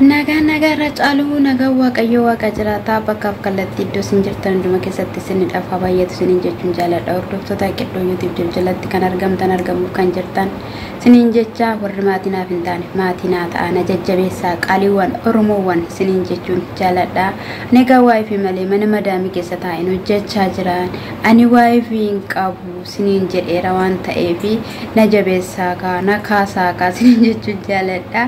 Nagaa nagaa irra caaluu nagaa Waaqayyoo Waaqa jiraataa bakkaaf kallattii iddoo isin jirtan hunduma keessatti isinidhaaf haa baay'atu isiniin jechuun jaaladha. Hordoftoota Qeddoo YouTube jalatti kan argamtan argamuuf kan jirtan isiniin jecha, warri maatii naaf hin taane maatii naa ta'a, na jajjabeessaa, qaaliiwwan Oromoowwan isiniin jechuun jaaladha. Ani egaa waa'ee malee mana madaamii keessa taa'een hojjechaa jiran, ani waa'ee hin qabu isiniin jedheera waan ta'eef na jabeessaa kaa, na kaasaa kaa isiniin jechuun jaaladha.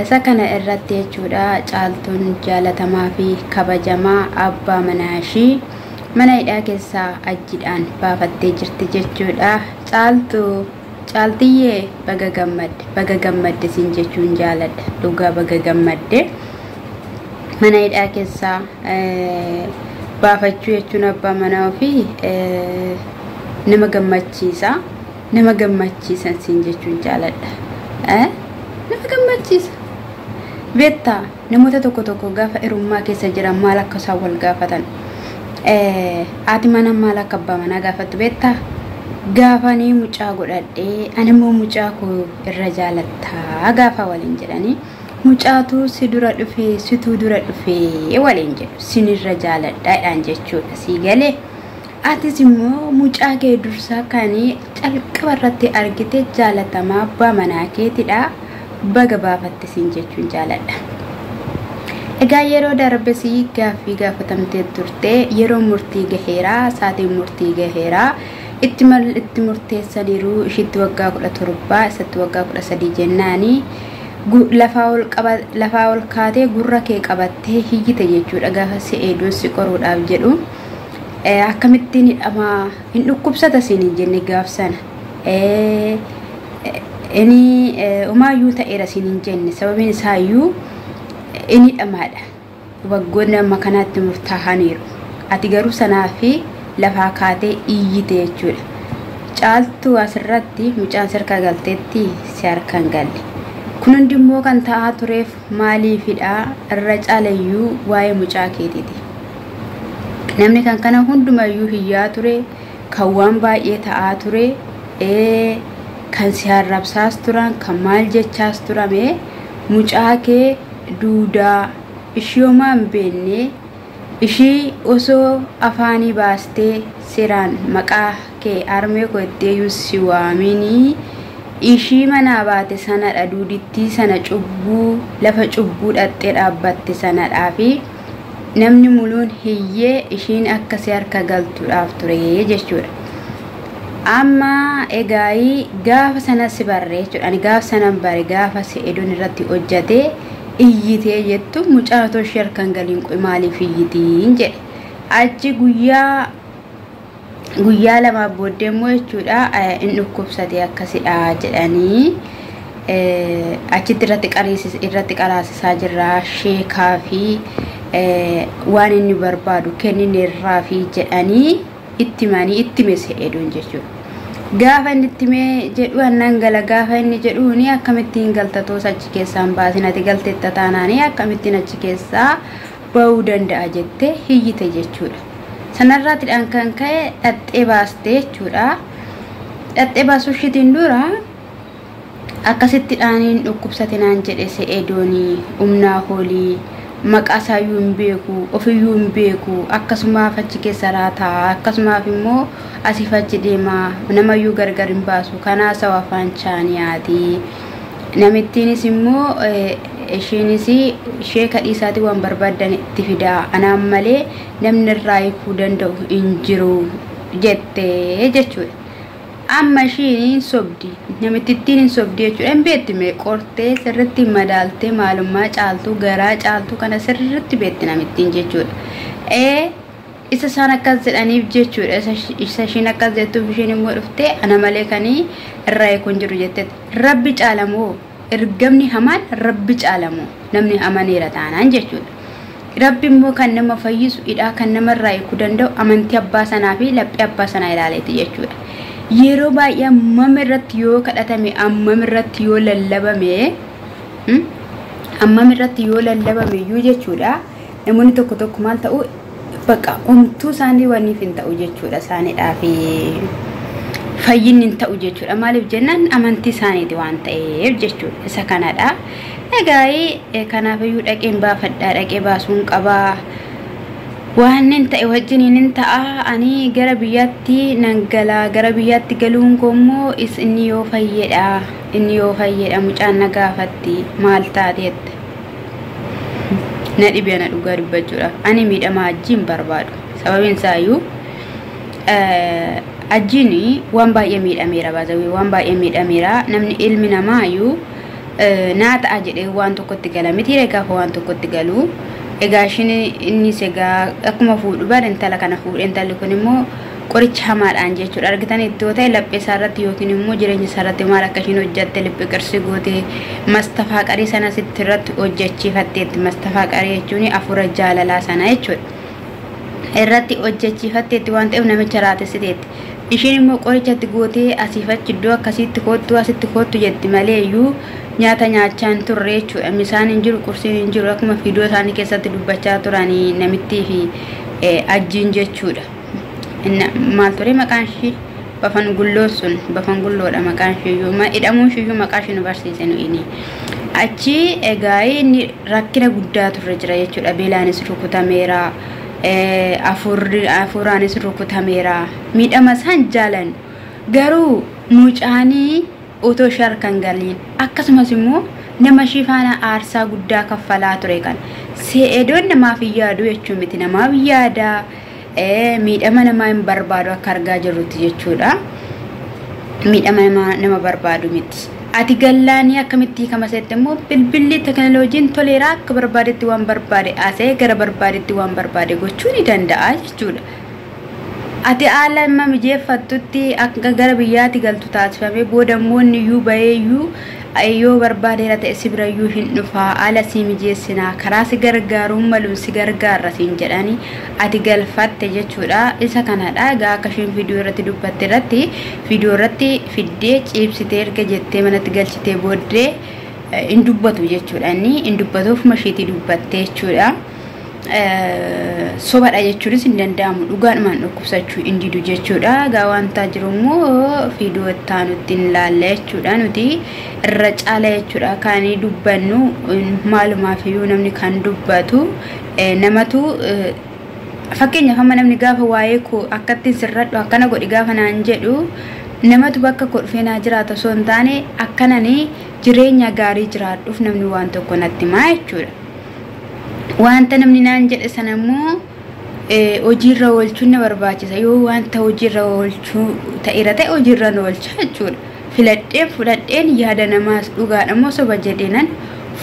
Isa kana irratti jechuudha, Caaltuun jaalatamaa fi kabajamaa abbaa manaa ishii mana hidhaa keessaa ajjiidhaan baafattee jirti jechuudha. Caaltuu, Caaltiyyee, baga gammadde, baga gammadde siin jechuun jaaladha. Dhugaa baga gammadde. Mana hidhaa keessaa baafachuu jechuun abbaa manaa ofii nama gammachiisa. Nama gammachiisan siin jechuun jaaladha. Nama gammachiisa. Beektaa, namoota tokko tokko gaafa hirummaa keessa jiran maal akka isaan wal gaafatan? Haati mana maal akka abbaa manaa gaafattu beektaa? Gaafanii mucaa godhadhee ani immoo mucaa koo irra jaalattaa gaafa waliin jedhanii, mucaatu si dura dhufee, situu dura dhufee waliin jedhu, sinirra jaaladhaadhaan jechuudha, sii galee. Atis immoo mucaa kee dursaa kan calqaba irratti argite jaalatamaa abbaa manaa keetidha. Baga baafatte siin jechuun jaaladha. Egaa yeroo darbes gaaffii gaafatamtee turte, yeroo murtii gaheeraa, saatiin murtii gaheeraa, itti murteessaniiru, ishitti waggaa 17, isatti waggaa 13 jennaanii lafaa ol kaatee gurra kee qabattee hiyyite jechuudha gaafa si eeduun si qoruudhaaf jedhu. Akkamittiin hidhamaa hin dhukkubsata siin hin jenne gaaf sana. Inni umaayyuu ta'eera siin hin jenne, sababiin isaayyuu inni hidhamaadha. Waggoonni amma kanaatti murtaa'aniiru. Ati garuu sanaa fi lafaa kaatee iyyite jechuudha. Caaltuu, asirratti mucaan sirka galteetti si harka hin galle. Kun hundimmoo kan ta'aa tureef maaliifidha? Irra caalayyuu waa'ee mucaa keetiiti. Namni kan kana hundumayyuu hiyyaa ture, kan waan baay'ee ta'aa ture, kan si arrabsaas turan, kan maal jechaas turame, mucaa kee duudaa ishii homaa hin beekne, ishii osoo afaanii baastee seeraan maqaa kee harmee koo itteeyyuu si waaminii, ishii manaa baate sanadha, duudittii sana, cubbuu lafa cubbuu dhaxxee dhaabbatte sanadhaa fi namni muluun hiyyee ishiin akka si harka galtuudhaaf ture jechuudha. Amma egaayii gaafa sana si barree jechuudha. Ani gaafa sana bare, gaafa si edoon irratti hojjatee iyyitee jettu, mucaan otoo ishee harka hin galiin qo'i maaliif iyyitiin jedhe. Achi guyyaa 2 booddee immoo jechuudha in dhukkubsate akkasidha jedhanii, achitti irratti qaraasisaa jirra, sheekaa fi waan inni barbaadu kennineerraa fi jedhanii itti himanii, itti hime edoon jechuudha. Gaafa inni itti himee jedhu annan gala gaafa inni jedhuuni, akkamittiin galta toos achi keessaan baasin, ati galteetta taanaanii akkamittiin achi keessaa ba'uu danda'a jettee hiyyite jechuudha. Sanarraatidhaan kan ka'e dhaxxee baaste jechuudha. Dhaxxee baasuu ishiitiin dura akkasitti dhaaniin dhukkubsate naan jedhe se'eedoonii, humnaa hoolii maqaa isaayyuu hin beeku, ofiyyuu hin beeku, akkasumaaf achi keessa raataa, akkasumaaf immoo asiif achi deemaa, namayyuu gargar hin baasu, kanaa sawa afaan chaaniyaati. Namittiinis immoo isheenis ishee kadhiisaatii waan barbaaddan itti fidaa, anaan malee namni irraa hiikuu danda'u hin jiru jettee jechuudha. Amma ishiin hin sobdi, namitittiin hin sobdi jechuudha. Hin beekti, mee qortee sirriitti madaaltee maalummaa Caaltuu, garaa Caaltuu kana sirriitti beekti namittiin jechuudha. Isa isaan akkas jedhaniif jechuudha. Isa ishiin akkas jettuuf ishiin immoo dhuftee ana malee kanii irraa hiikuu hin jiru jettee. Rabbi caalamoo? Ergamni hamaan Rabbi caalamoo? Namni amaneera taanaan jechuudha. Rabbi immoo kan nama fayyisu, hidhaa kan namarraa hiikuu danda'u amantii abbaa sanaa fi laphee abbaa sanaa ilaaleeti jechuudha. Yeroo baay'ee ammam irratti yoo kadhatame, ammam irratti yoo lallabame, ammam irratti yoo lallabame iyyuu jechuudha. Namoonni tokko tokko maal ta'u, bakka homtuu isaanii waniif hin ta'u jechuudha isaaniidhaa fi Fayyinni hin ta'u jechuudha. Maaliif jennaan amantii isaaniiti waan ta'eef jechuudha. Isa kanadha. Egaa kanaafiyyuu dhaqeen baafadhaa, dhaqee baasuun qabaa. Waan hin ta'e wajjiniin hin ta'a. Ani gara biyyaatti nan gala. Gara biyyaatti galuun koo immoo inni yoo fayyedha. Inni yoo fayyedha mucaan na gaafatti maal taateetta. Na dhibee na dhugaa dubbachuudhaaf. Ani miidhama ajjiin barbaadu. Sababiin isaayyuu ajjiin waan baay'ee miidhameera, baazawii waan baay'ee miidhameera. Namni ilmi namaayyuu naa ta'a jedhee waan tokkotti gala miti, gaafa waan tokkotti galu. Egaa ishiin innis egaa akkuma fuudhu bara intala kana fuudhe, intalli kun immoo qoricha hamaadhaan jechuudha. Argitan ittoo ta'e laphee isaa irratti yookiin immoo jireenya isaa irratti maal akka ishiin hojjatte, liphee qarshii gootee mastafaa qarii sana sitti irratti hojjechiifatteetti. Mastafaa qarii jechuun afura jaalalaa sana jechuudha. Irratti hojjechiifatteetti waan ta'eef namicha raatessiteetti. Ishiin immoo qorichatti gootee asiif achi iddoo akkasiitti koottu, asitti koottu jetti malee iyyuu nyaata nyaachaa hin turre jechuudha. Misaan hin jiru, qursiin hin jiru, akkuma viidiyoo isaanii keessatti dubbachaa turanii namittii fi ajjiin jechuudha. Maal ture maqaan ishii? Bafan gulloon sun bafan gulloodha maqaan ishii iyyuu, hidhamuun ishii iyyuu maqaa ishii nu barsiise nu inni. Achi egaa inni rakkina guddaa turre jira jechuudha. Beelaanis rukutameera. Afuuraanis rukutameera. Miidhama isaan jaalan garuu mucaanii otoo ishee harkaan galiin akkasumas immoo nama ishii faana aarsaa guddaa kaffalaa ture kan se'eedoon namaaf hin yaadu jechuun miti, namaaf yaada, miidhama namaa hin barbaadu akka argaa jirrutti jechuudha. Miidhama nama barbaadu miti. Ati gallaanii akkamitti hiikama seette immoo bilbilli teekinooloojiin toleeraa akka barbaadetti waan barbaade haasa'ee gara barbaadetti waan barbaade gochuu ni danda'a jechuudha. Ati haala amma mijeeffattutti akka gara biyyaatti galtu taasifamee booda immoo inni iyyuu bahee iyyuu yoo barbaadeera ta'e si birayyuu hin dhufaa, haala si mijeessinaa, karaa si gargaaruun maluun si gargaarra siin jedhanii ati galfatte jechuudha. Isa kanadha. Egaa akka isheen viidiyoo irratti dubbatte irratti viidiyoo irratti fiddee ciibsitee erga jettee manatti galchitee booddee hin dubbatu jechuudha. Inni hin dubbatu, ofuma isheetii dubbatte jechuudha. Sobadha jechuunis hin danda'amu, dhugaadhumaan dhukkubsachuu hin didu jechuudha. Egaa wanta jiru immoo viidiyoo itti aanutti hin laalla jechuudha. Nuti irra caala jechuudha kan dubbannu maalumaaf iyyuu namni kan dubbatu namatu fakkeenyaaf amma namni gaafa waa'ee koo akkattiin sirradhu akkana godhi gaafa naan jedhu namatu bakka koo dhufee naa jiraata osoo hin taane akkanani jireenya gaarii jiraadhuuf namni waan tokko natti himaa jechuudha. Wanta namni naan jedhe sana immoo hojiirra oolchuun na barbaachisa. Yoo wanta hojiirra oolchuu ta'eera ta'e hojiirra na oolcha jechuudha. Filadheen fudhadheen yaada namaas dhugaadha moo soba jedheenan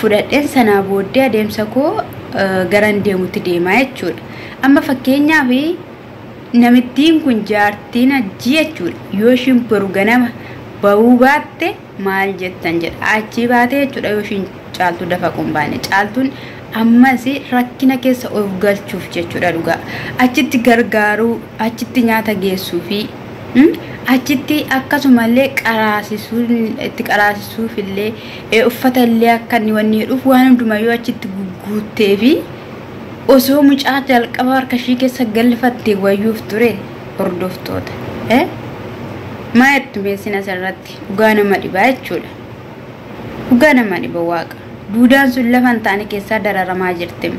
fudhadheen sanaa booddee adeemsa koo garan deemutti deemaa jechuudha. Amma fakkeenyaaf namittiin kun jaartiin ajjii jechuudha. Yoo ishiin boru ganama bahuu baatte maal jettan jedha. Achii baatee jechuudha yoo ishiin caaltuu dafa qumbaane. Caaltuun ammas rakkina keessa of galchuuf jechuudha dhugaa. Achitti gargaaruu, achitti nyaata geessuu fi achitti akkasumallee qaraasisuun itti qaraasisuuf illee uffata illee akka inni wanni jedhuuf waan hundumayyuu achitti gugguuttee fi osoo mucaa jalqaba harka ishii keessa galfatte wayyuuf ture hordoftoota. Maa jettu meessin asirratti? Dhugaa nama dhibaa jechuudha. Dhugaa nama dhiba waaqa. Duudaan sun lafa hin taane keessaa dararamaa jirti.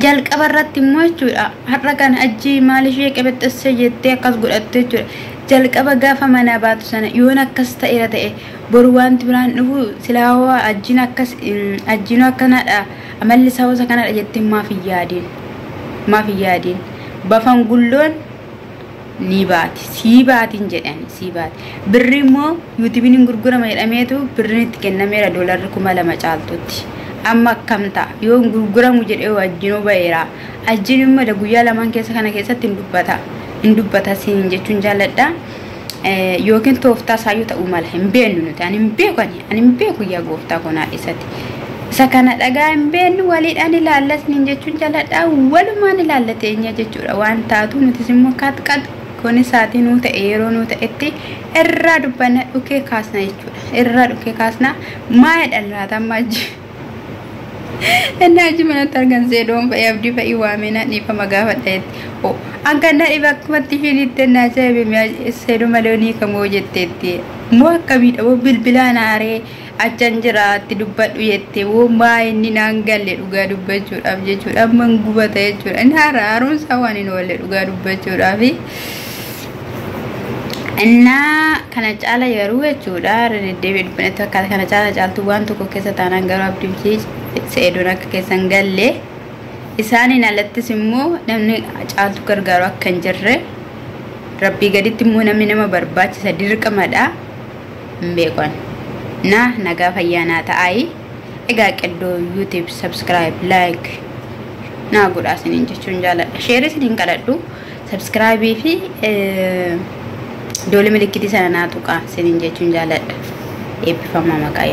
Jalqaba irratti immoo jechuudha har'a kana ajjii maal ishee qebexxesse jettee akkas godhatte jechuudha. Jalqaba gaafa manaa baatu sana yoon akkas ta'eera ta'e boru wanti biraan dhufu silaa hoo ajjiin akkas ajjiinoo akkanadha amalli isaa hosa kanadha jettee maaf hin yaadiin, maaf hin yaadiin. Bafan gulloon ni baati, sii baatiin jedhani sii baati. Birri immoo yuutuubiin hin gurgurama jedhameetu birriin itti kennameera doolarri 2000 caaltutti. Amma akkam ta'a yoo hin gurguramu jedhee ajjiinoo ba'eera. Ajjiin immoo guyyaa lamaan keessa kana keessatti hin dubbata, hin dubbata siin jechuun jaalladha. Yookiin tooftaa isaayyuu ta'uu mala hin beeknu nuti, ani hin beeku, ani hin beeku yaa gooftaa konaa isatti. Isa kana dhagaa hin beeknu, waliidhaan ilaallasniin jechuun jaalladha. Walumaan ilaallateenya jechuudha waan taatu nutis immoo katqat kunis sa'aatii nuu ta'e yeroo nuu ta'etti irraa dubbanna, dhukee kaasna jechuudha. Irraa dhukee kaasna. Maayidha laata amma ajji? Innaa achi manatti argan seedoon fa'ii abdii fa'ii waamee dhiifama gaafadha jetti. An kan na dhiba akkumatti ishiin itti innaa ajaa'ibe seedoo malee ni kamoo jetteetti. Moo akkamiidha moo bilbilaan aaree achan jiraatti dubbadhu jette woo maa inni naan galle dhugaa dubbachuudhaaf jechuudha. Amma hin gubata jechuudha. Inni haara haaromsaa waan hin oolle dhugaa dubbachuudhaaf. Innaa kana caala yeroo jechuudha irra deddeebi'ee dubbanatti fakkaata kana caala caaltu waan tokko keessa taanaan garuu abdii fi seedoon akka keessa hin galle isaaniin alattis immoo namni caaltu gargaaru akka hin jirre rabbii gaditti immoo namni nama barbaachisa dirqamadha hin beekan. Na nagaa fayyaa naa ta'aayi. Egaa qeddoo YouTube subscribe like naa godhaa isiniin jechuun jaaladha. Share isiniin kadhadhu subscribe fi doole milikitii sana naa tuqaa isiniin jechuun jaaladha. Eebbifamaa maqaa.